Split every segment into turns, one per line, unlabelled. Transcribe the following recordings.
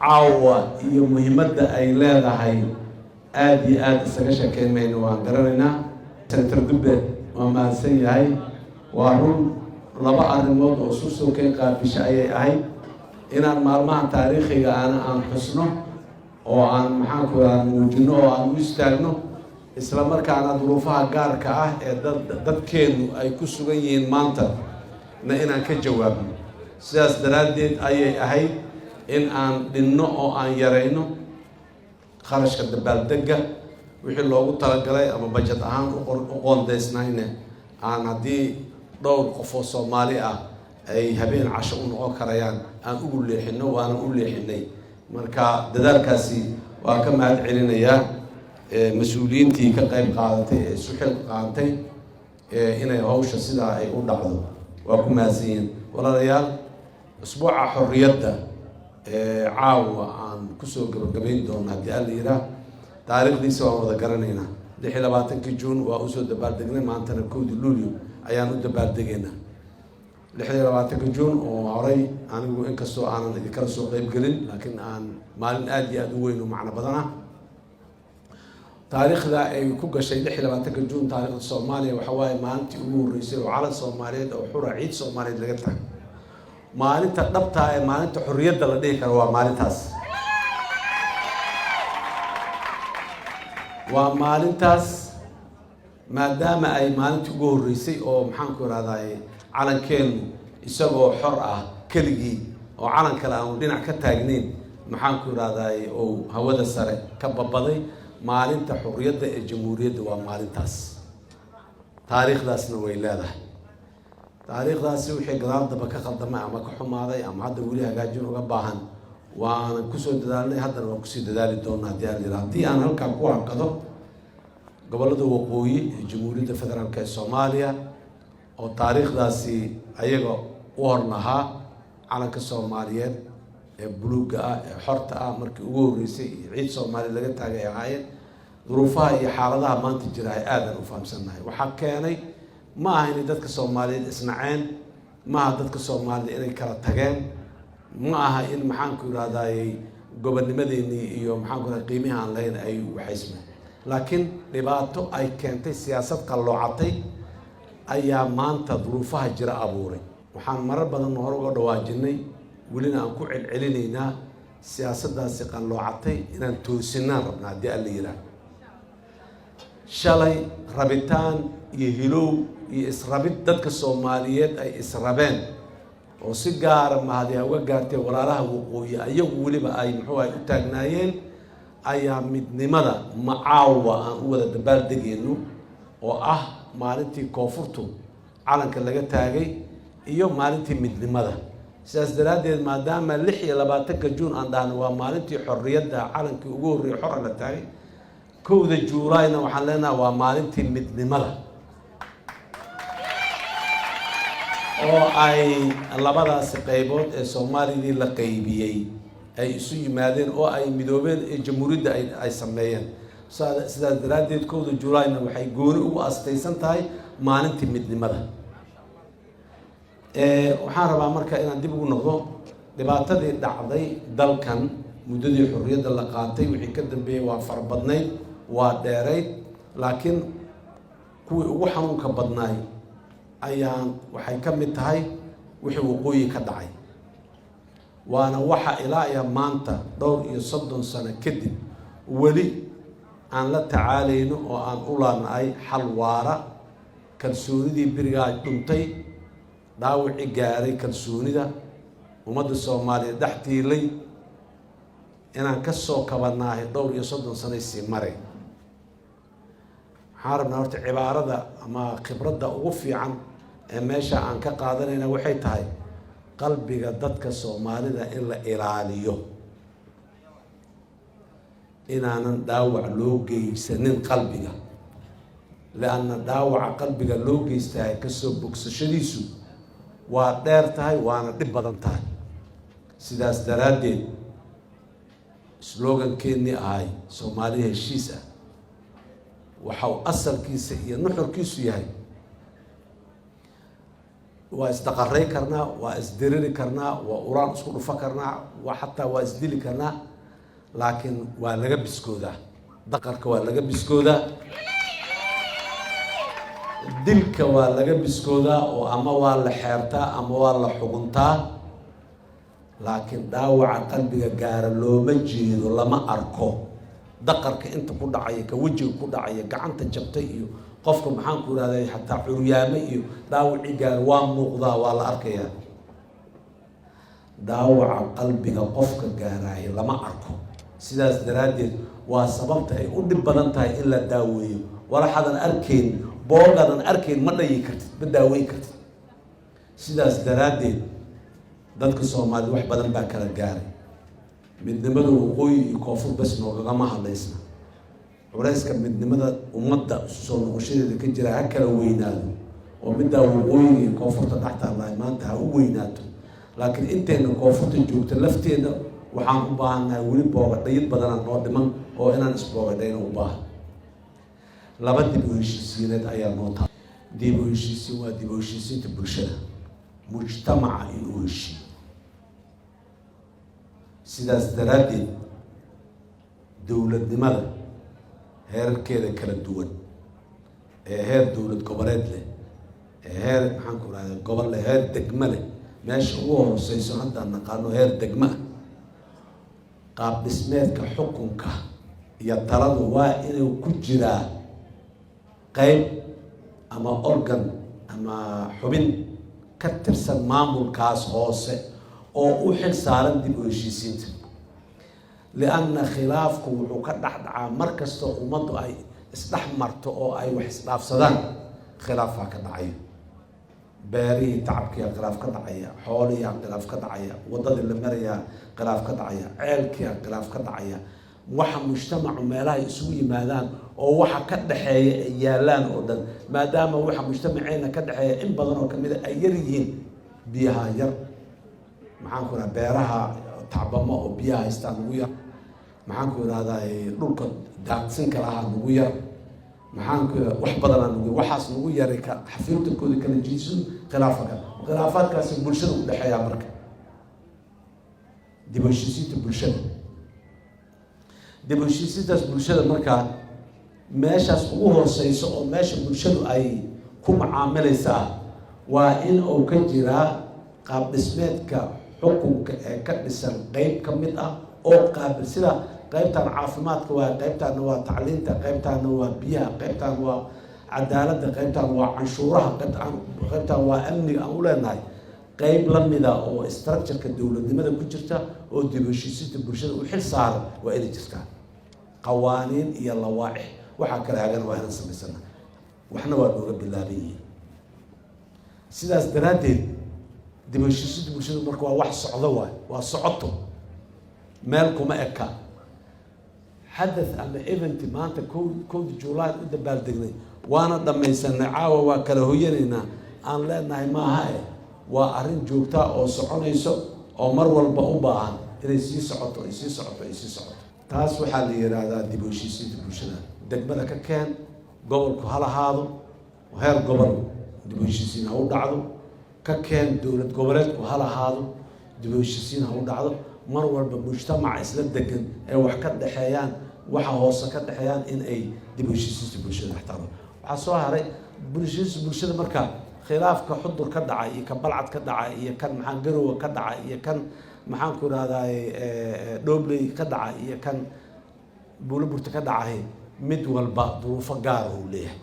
Caawa iyo muhiimadda ay leedahay aada iyo aada isaga sheekeyn mayno, waan garanaynaa. Senator Dubbe waa mahadsan yahay. Waa run, laba arrimood oo isu soo keen qaabisho ayay ahayd inaan maalmaha taariikhiga ana aan xusno oo aan, maxaanku raha, muujino oo aan u istaagno, isla markaana duruufaha gaarka ah ee dadkeennu ay ku sugan yihiin maanta na inaan ka jawaabno. Sidaas daraaddeed ayay ahayd in aan dhinno oo aan yarayno kharashka dabaaldegga wixii loogu talagalay ama budget ahaan u qoondeysnayne, aan haddii dhowr qof oo Soomaali ah ay habeen casho u noqon karayaan aan ugu leexino, waanan u leexinay. Marka dadaalkaasi waa ka mahad celinayaa mas-uuliyiintii ka qayb qaadatay ee isu xil qaatay inay hawsha sidaa ay u dhacdo. Waa ku mahadsan yihiin, walaalayaal. Usbuuca xorriyadda caawa aan kusoo gabagabayn doono, haddii Alla yiraa, taariikhdiisa waan wada garanaynaa. 26-kii Juun waa usoo dabaaldegnay, maantana 1-da Luulyo ayaan u dabaaldegaynaa. 26-ka Juun oo horay anigu inkastoo aanan idinkala soo qeybgelin, laakiin aan maalin aada iyo aada u weyn oo macno badan ah taariikhda ay ku gashay 26-ka Juun taariikhda Soomaaliya, waxa waaye maalintii ugu horreysay oo calan Soomaaliyeed oo xura, ciid Soomaaliyeed laga tago. Maalinta dhabtaa ee maalinta xorriyadda la dhihi karo waa maalintaas, waa maalintaas, maadaama ay maalintii ugu horreysay oo, maxaanku irahdaye, calankeenu isagoo xor ah keligii oo calan kale aanu dhinac ka taagnayn, maxaanku irahdaye, oo hawada sare ka babaday. Maalinta xorriyadda ee jamhuuriyadda waa maalintaas, taariikhdaasna way leedahay. Taariikhdaasi wixii gadaal daba ka khaldamay ama ka xumaaday ama hadda weli hagaajin uga baahan, waanan kusoo dadaalnay, haddana waan kusii dadaali doonaa haddii aan yidhaha. Haddii aan halkaa ku hakado, gobollada waqooyi ee Jamhuuriyadda Federaalk ee Soomaaliya oo taariikhdaasi ayaga u hor lahaa, calanka Soomaaliyeed ee buluugga ah ee xorta ah markii ugu horreysay iyo ciid Soomaaliya laga taagay ay ahaayeen, duruufaha iyo xaaladaha maanta jira ay aadan u fahamsannahay. Waxaa keenay ma aha inay dadka Soomaaliyeed isnaceen, ma aha dadka Soomaalida inay kala tageen, ma aha in, maxaanku irahdaayey, gobonnimadeenii iyo, maxaanku irahda, qiimihi aan lahayn ay waxaysmeen, laakiin dhibaato ay keentay siyaasad qalloocatay ayaa maanta duruufaha jira abuuray. Waxaan marar badan hore uga dhawaajinay, welina aan ku celcelinaynaa, siyaasaddaasi qalloocatay inaan toosinaan rabna haddii Alla yidhaah. Shalay rabitaan iyo hilow iyo israbid dadka Soomaaliyeed ay israbeen oo si gaara mahadi ha uga gaartee walaalaha waqooyi, ayagu weliba ay muxuu ay u taagnaayeen, ayaa midnimada macaawa aan u wada dabaaldegayno, oo ah maalintii koonfurtu calanka laga taagay iyo maalintii midnimada. Sidaas daraaddeed, maadaama 26-ka Juun aan dhahno waa maalintii xorriyadda, calankii ugu horreeyay xora la taagay, 1-da Juulaayna waxaan leenahay waa maalintii midnimada, oo ay labadaasi qaybood ee Soomaalidii la qaybiyey ay isu yimaadeen oo ay midoobeen ee jamhuuriyadda ay sameeyeen. Sidaas daraaddeed 1-da Juulaayna waxay gooni ugu astaysan tahay maalintii midnimada. Waxaan rabaa marka inaan dib ugu noqdo dhibaatadii dhacday dalkan muddadii xorriyadda la qaatay wixii ka dambeeyey. Waa farabadnayd, waa dheerayd, laakiin kuwii ugu xanuunka badnaay ayaan waxay ka mid tahay wixii waqooyi ka dhacay, waana waxa ilaa iyo maanta, dhowr iyo 30 sano kadib, weli aan la tacaalayno oo aan u laanahay xal waara. Kalsoonidii berigaa dhuntay, dhaawicii gaaray kalsoonida ummadda Soomaaliyeed dhex tiilay, inaan ka soo kabanaahay dhowr iyo 30 sanay sii maray. Waxaan rabnaa horta cibaarada ama khibradda ugu fiican ee meesha aan ka qaadanayna waxay tahay qalbiga dadka Soomaalida in la ilaaliyo, inaanan dhaawac loo geysanin qalbiga, lianna dhaawaca qalbiga loo geystahay kasoo bogsashadiisu waa dheer tahay, waana dhib badan tahay. Sidaas daraaddeed, slogankeenii ahay "Soomaaliya heshiis ah" waxa uu asalkiisa iyo nuxurkiisu yahay Waa isdaqaray karnaa, waa isdiriri karnaa, waa uraan isku dhufo karnaa, waa xataa waa isdili karnaa, laakiin waa laga biskoodaa. Daqarka waa laga biskoodaa, dilka waa laga biskoodaa, oo ama waa la xeertaa ama waa la xuguntaa, laakiin dhaawaca qalbiga gaara looma jeedo, lama arko. Daqarka inta ku dhacaya, ka wejiga ku dhacaya, gacanta jabtay iyo qofka, maxaan ku ihahday, xataa curyaame iyo dhaawacii gaara waa muuqdaa, waa la arkayaa. Dhaawaca qalbiga qofka gaaraayo lama arko. Sidaas daraaddeed waa sababta ay u dhib badan tahay in la daaweeyo. Walaxadan arkayn, boogadan arkayn, ma dhayi kartid, ma daaweyn kartid. Sidaas daraaddeed dadka Soomaalida wax badan baa kala gaaray. Midnimada waqooyi iyo koonfur bes noogagama hadlaysna. Culayska midnimada ummadda isu soo noqoshadeeda ka jira ha kala weynaado, oo middaa waqooyiga iyo koonfurta dhex taallahay maanta ha u weynaato, laakiin intayna koonfurta joogta lafteenna waxaan u baahannahay weli boogadhayid badanaa noo dhiman, oo inaan isboogadhayna u baahan. Laba dib u heshiisiineed ayaa noo taa. Dib u heshiisiin waa dib u heshiisiinta bulshada, mujtamaca inuu heshiiyo. Sidaas daraaddeed dowladnimada heerarkeeda kala duwan, ee heer dowlad goboleed leh, ee heer, maxaan ku rahda, gobol leh, heer degmo leh, meesha ugu hooseyso haddaan naqaano heer degmo ah, qaab dhismeedka xukunka iyo taladu waa inuu ku jiraa qeyb ama organ ama xubin ka tirsan maamulkaas hoose oo u xil saaran dib u heshiisiinta, lianna khilaafku wuxuu ka dhex dhacaa mar kastoo ummaddu ay isdhex marto oo ay wax isdhaafsadaan. Khilaafaa ka dhacayo beerihii, tacabkiyaa khilaaf ka dhacaya, xoolihiyaa khilaaf ka dhacaya, waddadii la marayaa khilaaf ka dhacaya, ceelkiyaa khilaaf ka dhacaya. Waxa mujtamacu meelahay isugu yimaadaan oo waxa ka dhexeeya ay yaalaan oo dhan, maadaama waxa mujtamaceena ka dhexeeya in badan oo kamida ay yar yihiin, biyaha yar, maxaan ku idhaha, beeraha tacbamo oo biyaha haystaan nagu yar, maxaan ku idhahdaa, dhulka daaqsinka lahaa nagu yar, maxaan ku wax badanaa nagu yar. Waxaas nagu yaray ka xafiirtankooda kala jiisun khilaafa kale, khilaafaadkaasi bulshada u dhexeeyaa. Marka dib u heshiisiinta bulshada, dib u heshiisiintaas bulshada markaa meeshaas ugu hooseyso oo meesha bulshadu ay ku macaamilaysa ah, waa in uu ka jiraa qaab dhismeedka xukunka ee ka dhisan qeyb ka mid ah oo qaabil, sida qeybtan caafimaadka waa, qeybtaana waa tacliinta, qeybtaana waa biyaha, qeybtaan waa cadaaladda, qeybtaan waa canshuuraha, qeybtaan waa amniga aan u leenahay, qeyb lamida oo structure-ka dowladnimada ku jirta oo dib u heshiisiinta bulshada u xil saaran waa inay jirtaa. Qawaaniin iyo lawaaix waxaa kala hagan waa inaan samaysana, waxna waa nooga bilaaban yihiin. Sidaas daraaddeed dib u heshiisiinta bulshada marka waa wax socdo, waay waa socoto, meel kuma eka. Xadath ama event maanta 1-da July u dabaaldegnay, waana dhammaysanay, caawa waa kala hoyanaynaa aan leenahay maaha, e waa arrin joogtaa oo soconayso oo mar walba u baahan inay sii socoto, ay sii socoto, ay sii socoto. Taas waxaa la yidhaahdaa dib u heshiisiinta bulshada. Degmada ka keen, gobolku ha lahaado, heer gobol dib u heshiisiin ha u dhacdo. Ka keen dowlad goboleedku ha lahaado, dib u heshiisiin ha u dhacdo. Mar walba mujtamaca isla degan ee wax ka dhexeeyaan, waxa hoose ka dhexeeyaan, in ay dib u heshiisiinta bulshada dhex taalo. Waxaa soo haray bulshada. Bulshada marka khilaafka Xudur ka dhacay iyo kan Balcad ka dhacay iyo kan maxaa Garowa ka dhacay iyo kan, maxaan ku irahdaay, Dhobley ka dhacay iyo kan Buuloburta ka dhacay, mid walba duruufo gaara uu leeyahay.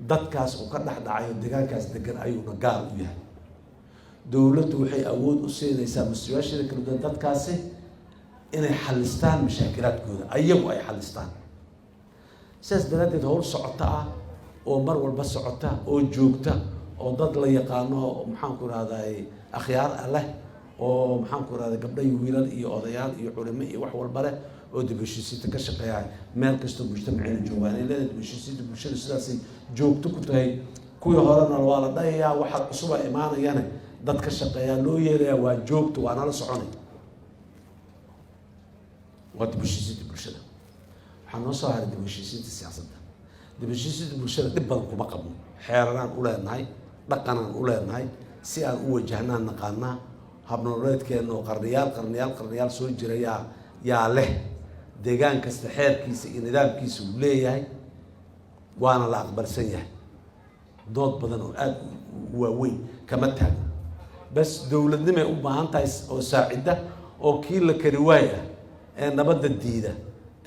Dadkaas uu ka dhex dhacayo, deegaankaas degan ayuuna gaar u yahay. Dowladdu waxay awood u siinaysaa mas-uuliyaasheeda kala duwan dadkaasi inay xalistaan mashaakilaadkooda, ayagu ay xalistaan. Sidaas daraaddeed howl socota ah oo mar walba socota oo joogta oo dad la yaqaano, maxaan ku irahdaay, akhyaar ah leh, oo maxaan ku irahday, gabdho iyo wiilal iyo odayaal iyo culimo iyo wax walba leh, oo dib heshiisiinta ka shaqeeya meel kastoo mujtamaceena joogaan ay leedahay. Dib heshiisiinta bulshada sidaasay joogto ku tahay. Kuwii horena waa la dhahayaa, waxa cusuba imaanayane dad ka shaqeeyaa loo yeelayaa. Waa joogto, waa nala soconay, waa dib heshiisiinta bulshada. Waxaa noo soo haray dib heshiisiinta siyaasadda. Dib heshiisiinta bulshada dhib badan kuma qabno, xeeraraan u leenahay. Dhaqanaan u leenahay, si aan u wajahnaan naqaanaa. Habnololeedkeena oo qarniyaal, qarniyaal, qarniyaal soo jira yaa leh. Deegaan kasta xeerkiisa iyo nidaamkiisa uu leeyahay, waana la aqbalsan yahay. Dood badan oo aada u waaweyn kama taagno. Bas, dowladnimay u baahan tahay oo saacidda, oo kii la kari waay ah ee nabadda diida,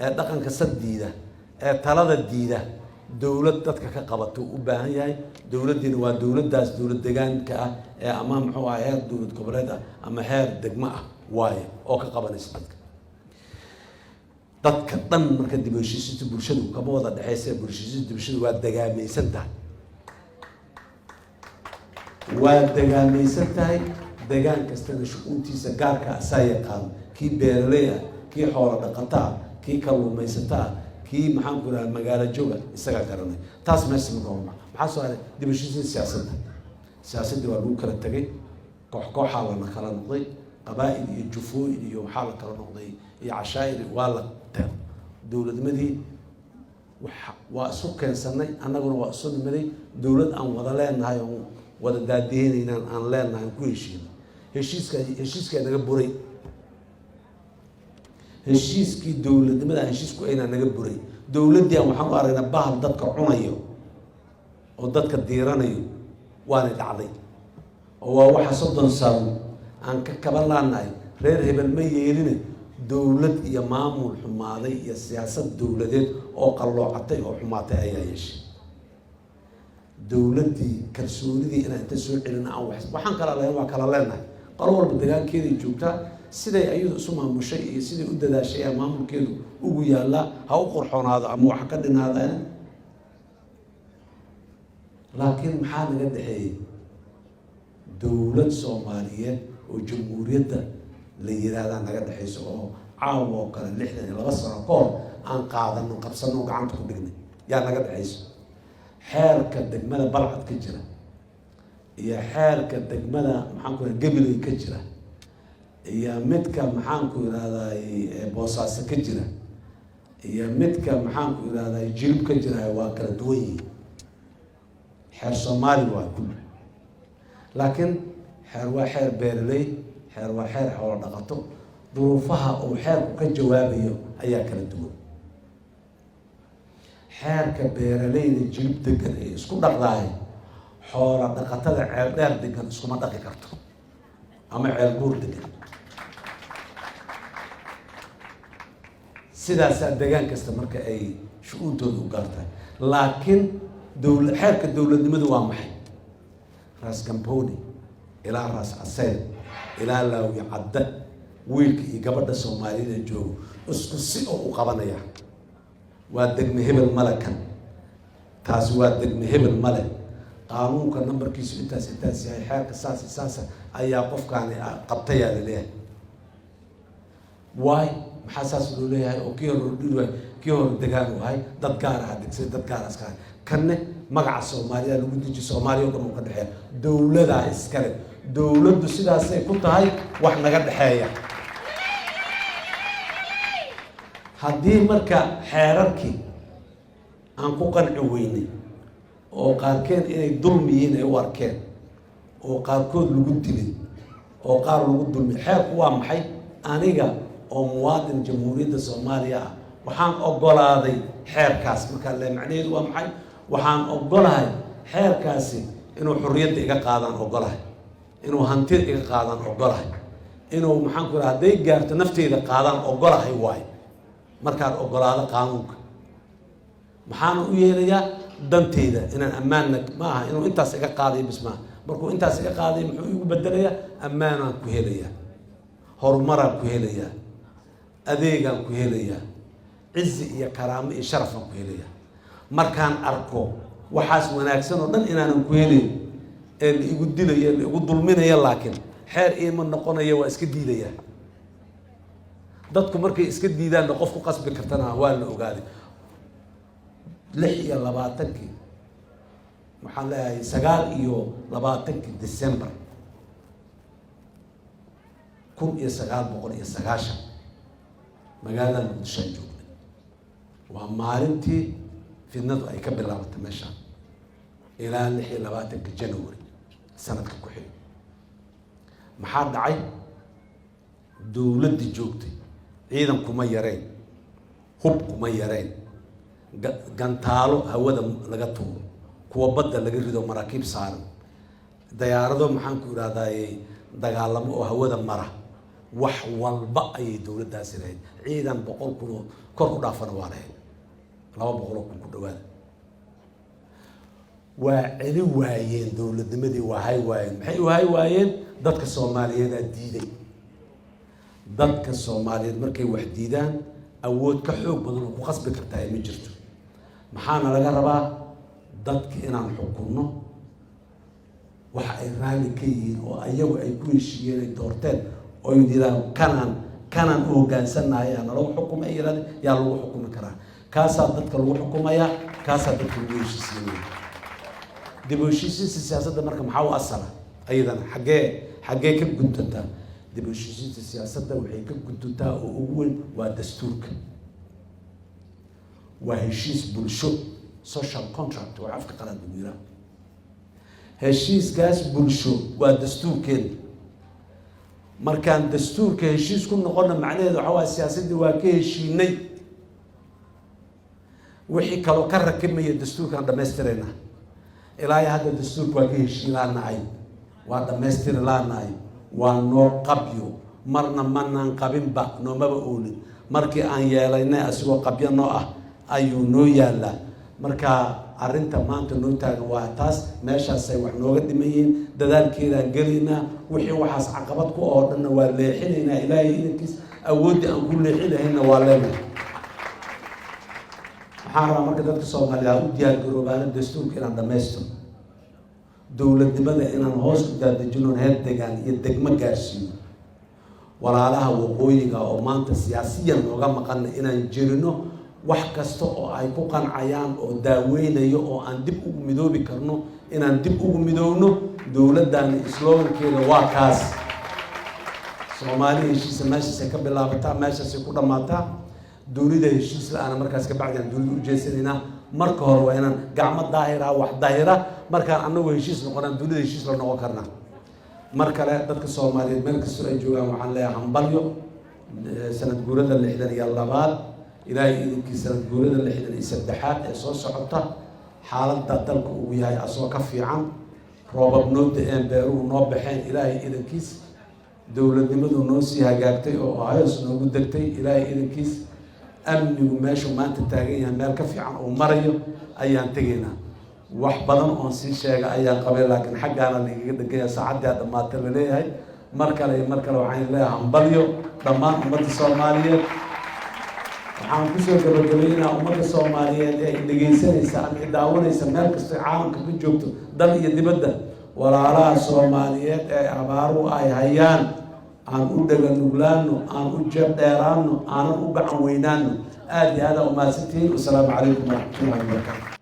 ee dhaqanka sad diida, ee talada diida, dowlad dadka ka qabato u baahan yahay. Dowladdiina waa dowladdaas dowlad deegaanka ah ee ama muxuu aha, heer dowlad goboleed ah ama heer degmo ah waaye, oo ka qabanaysa dadka dhan. Marka dib u heshiisiinta bulshadu kama wada dhexeysa. Bulshisiinta bulshadu waa degaamaysan tahay, waa degaamaysan tahay. Degaan kastana shu-uuntiisa gaarka asaa yaqaan: kii beeraley ah, kii xoolo dhaqato ah, kii kalluumaysato ah, kii, maxaan ku idhaha, magaalo jooga, isagaa garanay. Taas meesha marka hore maxaa soo haray? Dib u heshiisiin siyaasadda. Siyaasaddii waa lagu kala tegay. Koox kooxaa lana kala noqday, qabaa'il iyo jufooyin iyo waxaa la kala noqday iyo cashaa'ir. Waa la teer dowladnimadii waa isu keensanay, annaguna waa isu nimaday. Dowlad aan wada leenahay oon wada daadihenaynaan aan leenahay, aan ku heshiino. Heshiiskaa naga buray. Heshiiskii dowladnimada aan heshiisku aynaa naga buray. Dowladdii aan waxaan u aragnaa bahal dadka cunayo oo dadka diiranayo. Waanay dhacday oo waa waxa 30 sano aan ka kaban laanahay. Reer hebel ma yeeline, dowlad iyo maamul xumaaday iyo siyaasad dowladeed oo qalloocatay oo xumaatay ayaa yeeshay. Dowladdii kalsoonidii inaan inta soo celina, aan waxaan kala lahayn waa kala leenahay. Qolo walba degaankeeday joogtaa. Siday ayadu isu maamushay iyo siday u dadaashay ayaa maamulkeedu ugu yaallaa. Ha u qurxoonaado ama wax ka dhinaadaan, laakiin maxaa naga dhexeeyey? Dowlad Soomaaliyeed oo jamhuuriyadda la yiraahdaa naga dhexeyso, oo caawa oo kale 62 sano ka hor aan qaadano, qabsano, gacanta ku dhignay yaa naga dhexeyso. Xeerka degmada Balcad ka jira iyo xeerka degmada, maxaan ku iraha, Gabiley ka jira iyo midka, maxaan ku irahday, Boosaaso ka jira iyo midka, maxaan ku irahday, Jilib ka jira waa kala duwan yihiin. Xeer Soomaali waa kulli, laakiin xeer waa xeer beeraley, xeer waa xeer xoolo dhaqato. Duruufaha uu xeerku ka jawaabayo ayaa kala duwan. Xeerka beeraleyda Jilib degan ee isku dhaqdaay, xoola dhaqatada Ceel Dheer degan iskuma dhaqi karto ama Ceel Buur degan. Sidaasaa degaan kasta marka ay shu-uuntooda u gaar tahay. Laakiin xeerka dowladnimadu waa maxay? Raas Gamboni ilaa Raas Caseyr ilaa Laawi Cadda, wiilka iyo gabadha Soomaalida joogo isku si oo u qabanaya. Waa degme hebel male kan, taasi waa degme hebel male. Qaanuunka nambarkiisu intaas intaas yahay, xeerka saas saasa ayaa qofkaani qabtayaa laleeyahay. Waay, maxaa saas loo leeyahay oo kii hore loo dhiri waay? Kii hore degaan u ahay, dad gaar aha degsay, dad gaar iska ahay. Kanne magaca Soomaaliya lagu deji, Soomaaliya o dhan uu ka dhexeeya, dowladaa iskale. Dowladdu sidaasay ku tahay wax naga dhexeeya. Haddii marka xeerarkii aan ku qanci weynay, oo qaarkeed inay dulmi yihiin ay u arkeen, oo qaarkood lagu dilay, oo qaar lagu dulmiyay. Xeerku waa maxay? Aniga oo muwaadin Jamhuuriyadda Soomaaliya ah waxaan ogolaaday xeerkaas. Markaa le macnaheedu waa maxay? Waxaan ogolahay xeerkaasi inuu xorriyadda iga qaadaan ogolahay, inuu hantida iga qaadaan ogolahay, inuu, maxaan ku raha, hadday gaarto nafteyda qaadaan ogolahay. Waayo, markaan ogolaado qaanuunka, maxaana u yeelayaa? Danteyda inaan ammaanna ma aha. Inuu intaas iga qaadayo bis maaha. Markuu intaas iga qaadayo, muxuu igu bedelayaa? Ammaanaan ku helayaa, horumaraan ku helayaa, adeegaan ku helayaa, cizi iyo karaamo iyo sharafaan ku helayaa. Markaan arko waxaas wanaagsan oo dhan inaanan ku helayn ee la igu dilayo, la igu dulminaya, laakiin xeer iima noqonaya, waa iska diidayaa. Dadku markay iska diidaanna, qof ku qasbi kartana waa la ogaaday. 26-kii, waxaan leeyahay 29-kii December 1990, magaalada Muqdishoan joognay. Waa maalintii fidnadu ay ka bilaabatay meeshaan ilaa 26-ka January. Sanadka ku xigay maxaa dhacay? Dowladdii joogtay ciidan kuma yareen, hub kuma yareen, gantaalo hawada laga tuuro, kuwa badda laga rido, maraakiib saaran, dayaarado, maxaan ku idhahdaaye, dagaalamo oo hawada mara, wax walba ayay dowladdaasi lahayd. Ciidan 100,000 oo kor u dhaafana waa lahayd, 200,000 ku dhawaada. Waa celi waayeen dowladnimadii, waa hay waayeen. Maxay u hay waayeen? Dadka Soomaaliyeedaa diiday. Dadka Soomaaliyeed markay wax diidaan, awood ka xoog badan oo ku qasbi kartaa ma jirto. Maxaana laga rabaa? Dadka inaan xukunno waxa ay raalli ka yihiin oo ayagu ay ku heshiiyeen, ay doorteen, oo yidhahdaan kanaan u hoggaansannahay, aa nalagu xukumay, ay yidhahdeen, yaa lagu xukumi karaa. Kaasaa dadka lagu xukumayaa, kaasaa dadka lagu heshiisiinaya. Dib u heshiisiinta siyaasadda marka maxaa u asala? Ayadana xaggee ka guntantaa? Dib u heshiisiinta siyaasadda waxay ka guntantaa oo ugu weyn waa dastuurka. Waa heshiis bulsho, social contract waa afka qalaad lagu yiraa. Heshiiskaas bulsho waa dastuurkeena. Markaan dastuurka heshiis ku noqonna, macnaheedu waxa waaya siyaasaddii waa ka heshiinay, wixii kaloo ka rakibmaya dastuurkaan dhamaystiraynaa. Ilaa iyo hadda dastuurka waa ka heshiin laanahay, waa dhammaystiri laanahay, waa noo qabyo. Marna manaan qabinba, noomaba oolin. Markii aan yeelaynay, asigoo qabyo noo ah ayuu noo yaallaa. Marka arrinta maanta noo taagan waa taas. Meeshaasay wax nooga dhiman yihiin, dadaalkeedaan gelaynaa. Wixii waxaas caqabad ku oo dhanna waa leexinaynaa, Ilaahay idankiis. Awooddii aan ku leexin lahaynna waa leenahay. Waxaan rabaa marka dadka Soomaaliya ha u diyaar garoobaana dastuurka inaan dhamaystiro, dowladnimada inaan hoos u daadejino, heer degaan iyo degmo gaarsiino. Walaalaha waqooyiga oo maanta siyaasiyan nooga maqana inaan jirino, wax kasta oo ay ku qancayaan oo daaweynayo oo aan dib ugu midoobi karno, inaan dib ugu midoowno. Dowladdaani slogankeeda waa kaas: Soomaali heshiisa. Meeshaasay ka bilaabataa, meeshaasay ku dhammaataa. Dunida heshiis la-aana markaas ka bacdi aan dunida u jeesanaynaa. Marka hore waa inaan gacmo daahira wax daahira. Markaan annagu heshiis noqonaan, dunida heshiis la noqon karnaa. Mar kale dadka Soomaaliyeed meel kastoo ay joogaan waxaan leeyahay hambalyo sanad guurada 62aad. Ilaahay idinkii, sanad guurada 63aad ee soo socota, xaaladda dalka uu yahay asoo ka fiican, roobab noo da-een, beeruhu noo baxeen, Ilaahay idankiis, dowladnimadu noo sii hagaagtay oo hoos noogu degtay, Ilaahay idankiis, amnigu meeshuu maanta taagan yahay meel ka fiican uu marayo ayaan tegaynaa. Wax badan oon sii sheega ayaan qabay, laakiin xaggaana laigaga dhegaya, saacadii aa dhammaata laleeyahay. Mar kale iyo mar kale waxaan leeyahay hambalyo dhammaan ummadda Soomaaliyeed. Waxaan kusoo gabagabaynaa ummadda Soomaaliyeed ee dhegaysanaysa ama i daawanaysa meel kastoo caalamka ka joogto, dal iyo dibadda, walaalaha Soomaaliyeed ee abaaruhu ay hayaan aan u dhega nuglaano, aan u jeeb dheeraano, aanan u gacan weynaano. Aada iyo aada umahadsantihiin. Wasalaamu calaykum waraxmatullahi wabarakaatu.